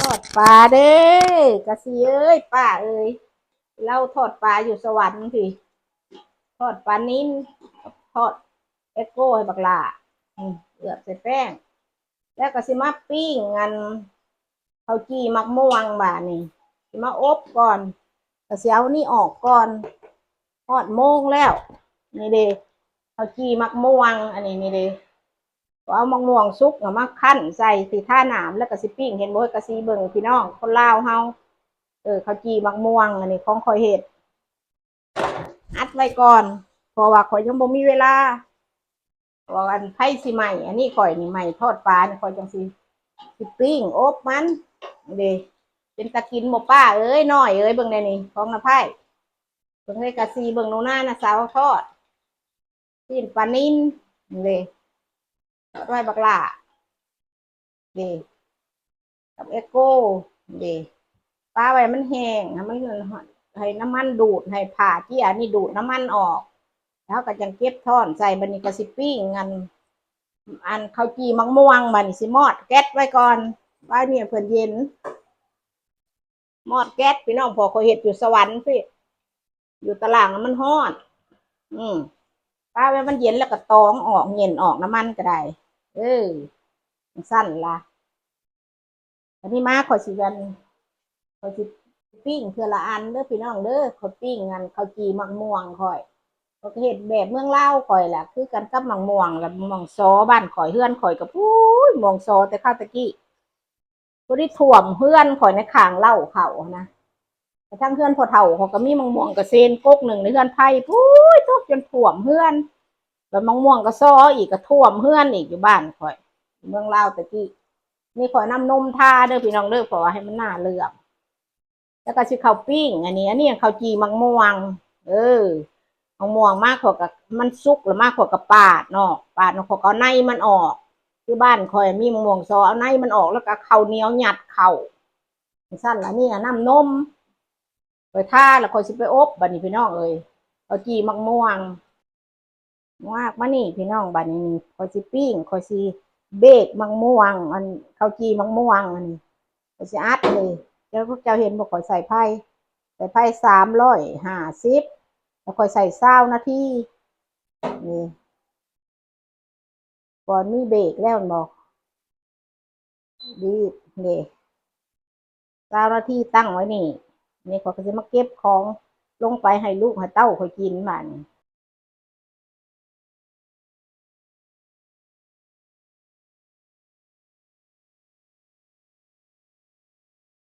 ອດປາເດ້ ກະຊີເອີຍ ປ້າເອີຍ ລາວທອດປາຢູ່ສະຫວັນພີ້ ທອດປານິນ ທອດເອໂກໃຫ້ບັກຫຼ້າ ອືມ ເອືອບໃສ່ແປ້ງ ແລ້ວກະຊິມາປີ້ງອັນ ເຂົ້າຈີ່ໝາກມ່ວງບາດນີ້ ຊິມາອົບກ່ອນ ກະຊິເອົານີ້ອອກກ່ອນ ຮອດໂມງແລ້ວ ນີ້ເດ້ ເຂົ້າຈີ່ໝາກມ່ວງ ອັນນີ້ນີ້ເດ້ ກໍເອົາໝາກມ່ວງສຸກນະມາຄັ້ນໃສ່ ຊິທານ້ຳ ແລ້ວກໍຊິປີ້ງ ເຫັນບໍ່ ກະຊິເບິ່ງພີ່ນ້ອງຄົນລາວເຮົາ ເອີ ເຂົ້າຈີ່ໝາກມ່ວງ ອັນນີ້ຂອງຂ້ອຍເຮັດ ອັດໄວ້ກ່ອນ ເພາະວ່າຂ້ອຍຍັງບໍ່ມີເວລາ ເພາະວ່າອັນໄຟຊິໄໝ້ ອັນນີ້ຂ້ອຍນີ້ໄໝ້ທອດປານີ້ ຂ້ອຍຈັ່ງຊິ ຊິປີ້ງອົບມັນເດ້ ເປັນຕາກິນບໍ່ປ້າເອີຍ ນ້ອຍເອີຍ ເບິ່ງແດ່ນີ້ ຂອງນ້າໄພ້ ເບິ່ງເອີຍ ກະຊິເບິ່ງໜູນານະສາວທອດ ຊີ້ນປານິນເດ້ ທອດໄວ້ບັກຫຼ້າເດ້ ກັບເອໂກເດ້ ປາໄວ້ມັນແຫ້ງ ໃຫ້ມັນ ໃຫ້ນ້ຳມັນດູດ ໃຫ້ຜ້າເຈ້ຍນີ້ດູດນ້ຳມັນອອກ ແລ້ວກໍຈັ່ງເກັບທ້ອນໃສ່ ບັດນີ້ກໍຊິປີ້ງອັນ ອັນເຂົ້າຈີ່ໝາກມ່ວງ ບັດນີ້ຊິມອດແກັດໄວ້ກ່ອນ ໄວ້ໃຫ້ເພິ່ນເຢັນ ມອດແກັດພີ່ນ້ອງ ເພາະຂ້ອຍເຮັດຢູ່ສະຫວັນພີ້ ຢູ່ຕະລ່າງມັນຮ້ອນ ອືມ ປາໄວ້ມັນເຢັນແລ້ວກໍຕອງອອກ ເຫງັນອອກນ້ຳມັນກໍໄດ້ ເອີ ຈັ່ງຊັ້ນລະ ອັນນີ້ມາຂ້ອຍຊິອັນ ຂ້ອຍຊິປີ້ງເທື່ອລະອັນເດີພີ່ນ້ອງເດີ ຂ້ອຍປີ້ງອັນເຂົ້າຈີ່ໝາກມ່ວງຂ້ອຍ ຂ້ອຍກໍເຮັດແບບເມືອງລາວຂ້ອຍລະ ຄືກັນກັບໝາກມ່ວງລະ ໝາກຊໍບ້ານຂ້ອຍ ເຮືອນຂ້ອຍກໍ ໂອ້ຍ ໝາກຊໍແຕ່ຄາວແຕ່ກີ້ ພໍດີຖ້ວມເຮືອນຂ້ອຍໃນຂ້າງເລົ້າເຂົ້າຫັ້ນນະ ກະທັ່ງເຮືອນພໍ່ເຖົ້າຂ້ອຍກໍມີໝາກມ່ວງກະເຊນກົກໜຶ່ງໃນເຮືອນໃຜພຸ້ນ ຕົກຈົນຖ້ວມເຮືອນ ແລ້ວໝາກມ່ວງກະຊໍອີກ ກະຖ້ວມເຮືອນອີກ ຢູ່ບ້ານຂ້ອຍ ເມືອງລາວແຕ່ກີ້ ນີ້ຂ້ອຍນ້ຳນົມທາເດີພີ່ນ້ອງເດີ ເພາະວ່າໃຫ້ມັນໜ້າເຫຼື້ອມ ແລ້ວກໍຊິເຂົ້າປີ້ງ ອັນນີ້ ອັນນີ້ເຂົ້າຈີ່ໝາກມ່ວງ ເອີ ໝາກມ່ວງມາຂ້ອຍກໍ ມັນສຸກແລ້ວມາຂ້ອຍກໍປາດເນາະ ປາດເນາະ ຂ້ອຍກໍເອົາໃນມັນອອກ ຄືບ້ານຂ້ອຍມີໝາກມ່ວງຊໍ ເອົາໃນມັນອອກ ແລ້ວກໍເຂົ້າໜຽວຍັດເຂົ້າ ຈັ່ງຊັ້ນລະ ນີ້ນະນ້ຳນົມ ຂ້ອຍທາແລ້ວຂ້ອຍຊິໄປອົບ ບັດນີ້ພີ່ນ້ອງເອີຍ ເຂົ້າຈີ່ໝາກມ່ວງ ງາກມານີ້ພີ່ນ້ອງ ບັດນີ້ນີ້ ຂ້ອຍຊິປີ້ງ ຂ້ອຍຊິເບກໝາກມ່ວງ ອັນເຂົ້າຈີ່ໝາກມ່ວງ ອັນນີ້ ຂ້ອຍຊິອັດເລີຍ ເຈົ້າ ພວກເຈົ້າເຫັນບໍ່ ຂ້ອຍໃສ່ໄຟ ໃສ່ໄຟສາມຮ້ອຍຫ້າສິບ ແລ້ວຂ້ອຍໃສ່ຊາວນາທີ ນີ້ ກ່ອນມີເບກແລ້ວແມ່ນບໍ່? ບີບເດ້ ຊາວນາທີຕັ້ງໄວ້ນີ້ ນີ້ຂ້ອຍກໍຊິມາເກັບຂອງລົງໄປໃຫ້ລູກໃຫ້ເຕົ້າຂ້ອຍກິນບາດນີ້